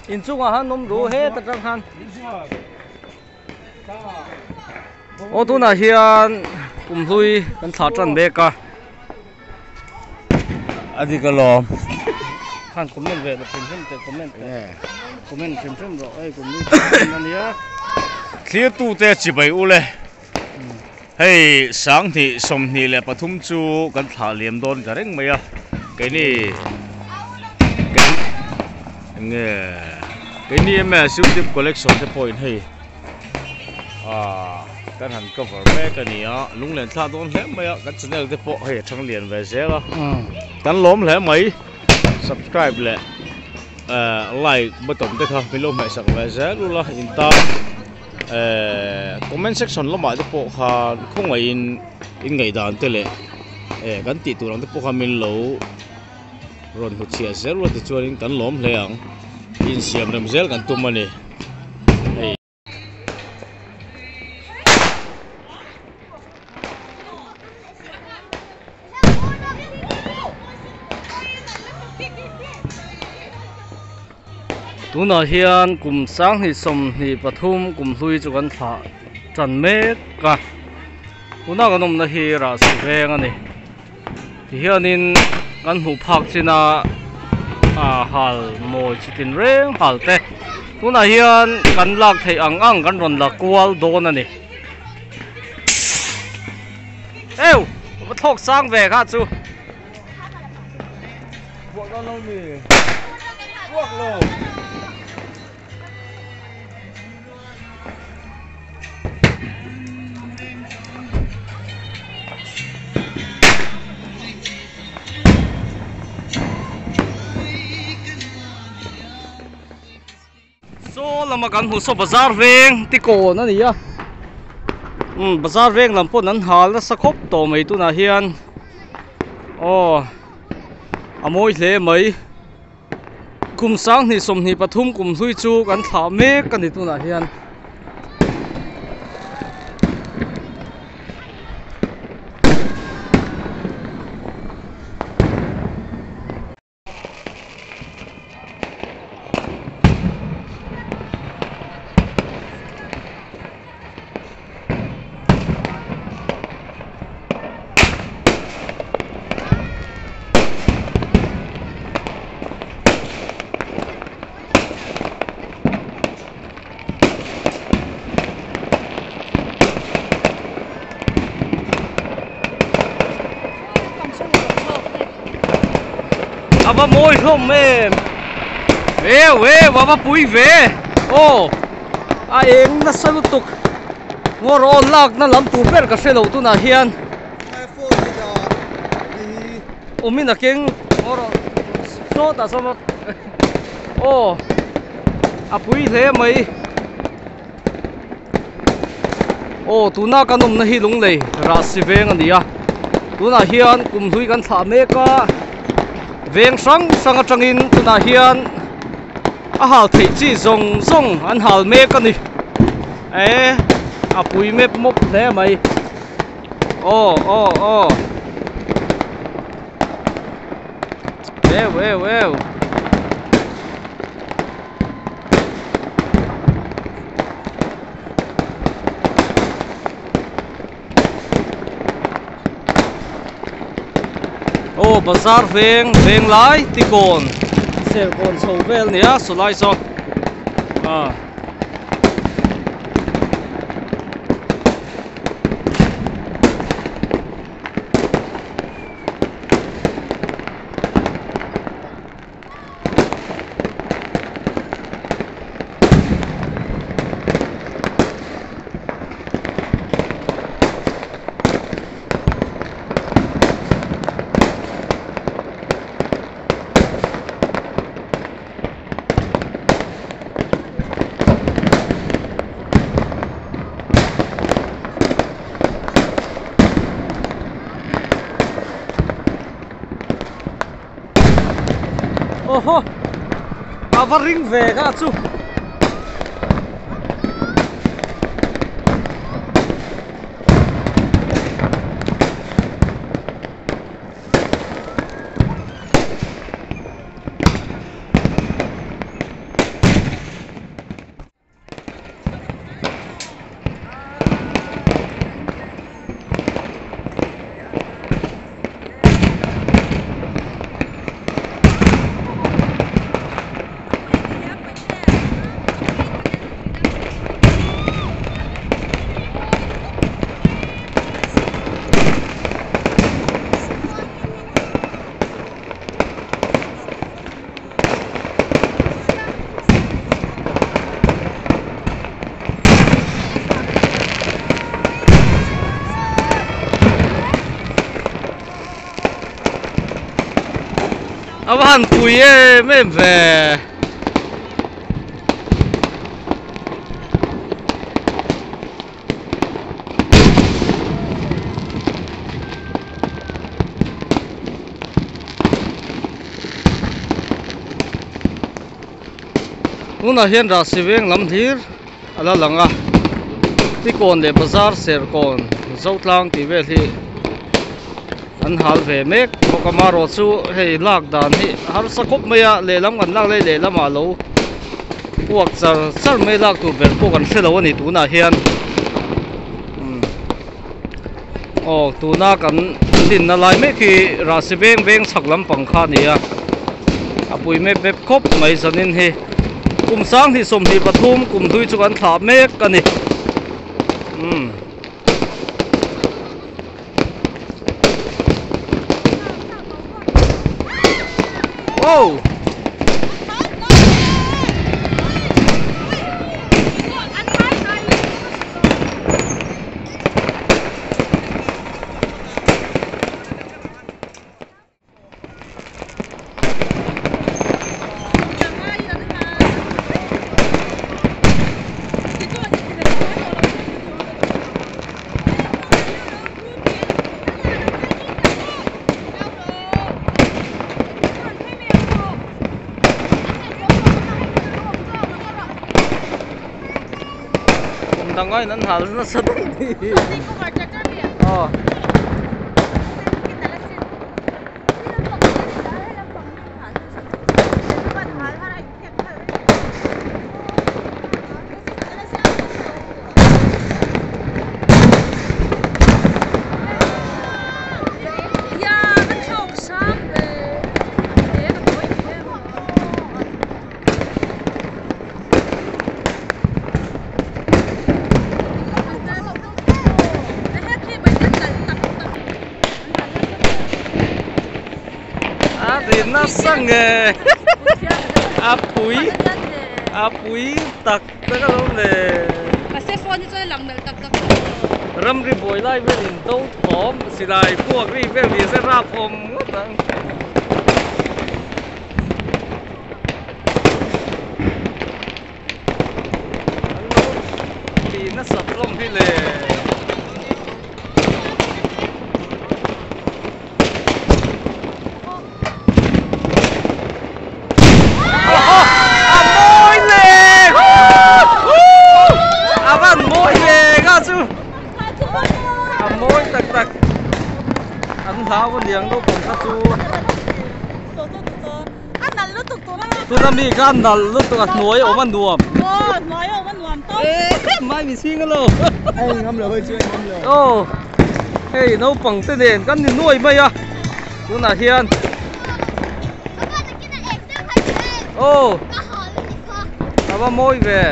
Inchungah han awm ru het atang khan. Aw tunah hian kumhlui kan thlah tan mek a. A dik alawm. Khan comment ve lo hrim hrim teh comment teh. Comment hrim hrim rawh hei kumhlui thlah tan ania. Thlirtute chibai ul e. Hei sanghnih 23 chu kan thlah liam dawn ta reng mai a keini enge keini ms youtube collection te pawhin hei ah kan han cover mek a ni a lunglen thlak dawn hle mai a kan channel te pawh hei a thang lian ve zel a kan lawm hle mai subscribe leh eh like button te kha min lo hmehsak ve zel ula in tan. Ehh comment section lamah te pawh khan khawngaihin in ngaihdan te leh eh kan tih tur ang te pawh khan min lo rawn hmuchhiah zel ula tichuanin kan lawm hle ang insiam rem zel kan tum a ni hei. Tunah hian kum 2023 kum hlui chu kan thlah tan mek a tuna kan awmna hi rahsi veng a ni tihianin kan hmuh phak chin a ah hal mawi chi tin reng hal te tunah hian kan lak theih ang ang kan rawn la kual dawn a ni eu va thlawk sang ve kha chu. Saw lama kan hmuh saw bazar veng ti kawn a ni a umm bazar veng lam pawn an hal nasa khawp tawh mai tunah hian aw a mawi hle mai kum 2023 kum hlui chu kan thlah mek a ni tunah hian. A va mawi hlawm em eu eu a va pui ve aw a eng nasa lutuk ngaw rawn lakna lam tur ber ka hre lo tunah hian awmin a keng ngaw rawn sawtah sawn aw a pui hle mai. Aw tuna kan awmna hi Lunglei Rahsi veng a ni a tunah hian kum hlui kan thlah mek a veng hrang hrang atangin tunah hian a hal theih chi zawng zawng an hal mek a ni eh a pui mep mawp hle mai aw aw aw eu eu eu. Aw bazar veng veng lai tikawn serkawn chho vel nia sawlai saw ah. Awhaw a va ring ve kha chu. A va han pui em em ve. Tunah hian Rahsi veng lam hlir a la lang a, Tikawn leh Bazar Serkawn Zotlang tih vel hi an hal ve mek bawk a, marawh chu hei lak dan hi harsa khawp mai a, lehlam kan lak lai lehlamah lo puak char char mai lak tur ber pawh kan hre lo a ni tunah hian aw tuna kan dinna lai mek hi Rahsi veng veng chhak lampang kha a ni a, a pui mep mep khawp mai zanin hi kum sanghnih 23 kum hlui chu kan thlah mek a ni umm. Wow! Kum dang aiin an hal nasa daih ni. Aw. Nasa nge a pui a pui tak tak a lo le ramri buai lai velin do thawm silai puak ri vel ni se rap awm ngawt ang. An lo ti nasat hlawm hi le. Tuna mi kha nal lutuk a hnuai awm a nuam. Hnuai awm a nuam tawp. Mai mi chhing alo. Hei ngam lo hei chu ngam lo. Aw. Hei naupang te nen kan ni nuai mai a. Tunah hian. Aw. A va mawi ve.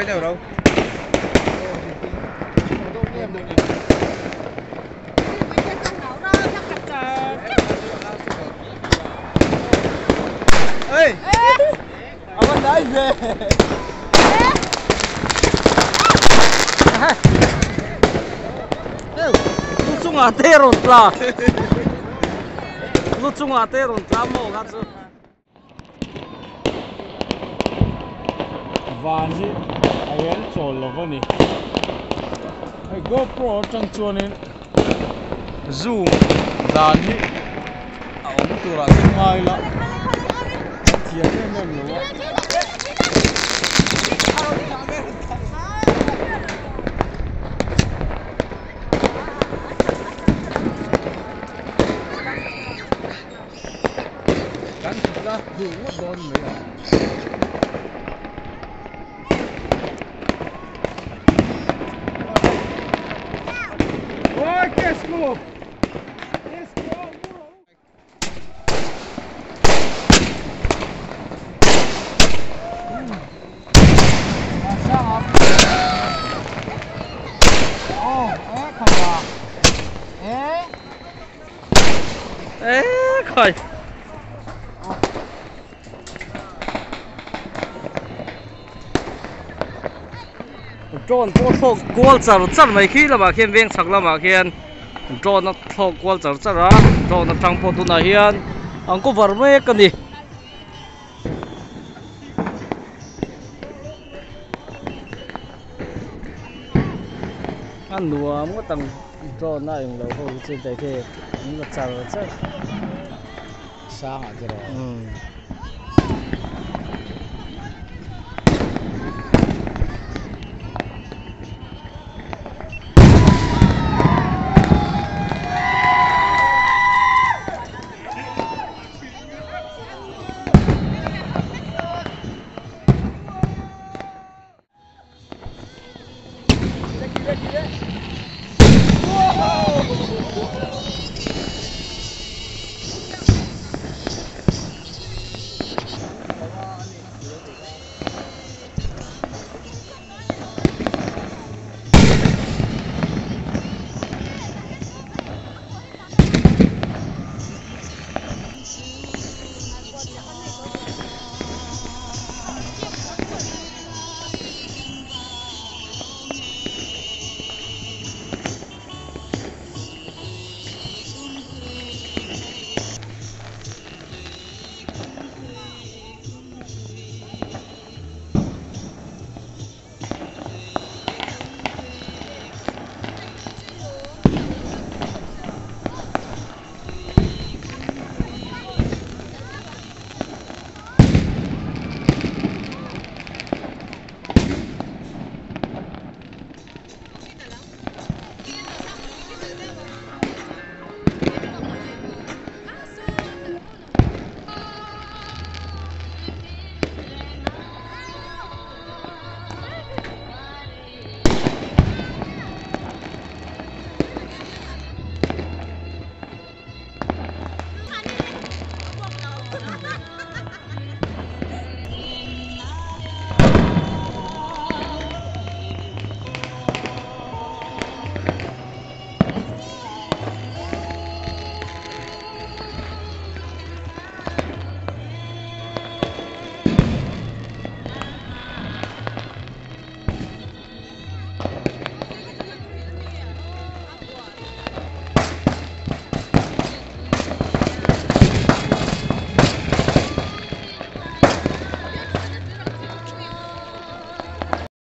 Lu chungah te rawn tla lu chungah te rawn tla maw kha chu. Van hi a eng chawl lo a ni. Hei GoPro atang chuanin zoom dan hi a awm turah chu ngai la kan thiam em em lo a. Kan thut a duh ngawt dawn mai ang. Oi, Kesko! Kesko! Ê khai. Drone pawh thlawk kual char char mai khi lamah khian veng chhak lamah khian drone a thlawk kual char char a drone atang pawh tunah hian an cover mek a ni. A nuam ngawt ang drone a englo ho hi chu dai khi an la char char. Sangah te rawh. Umm.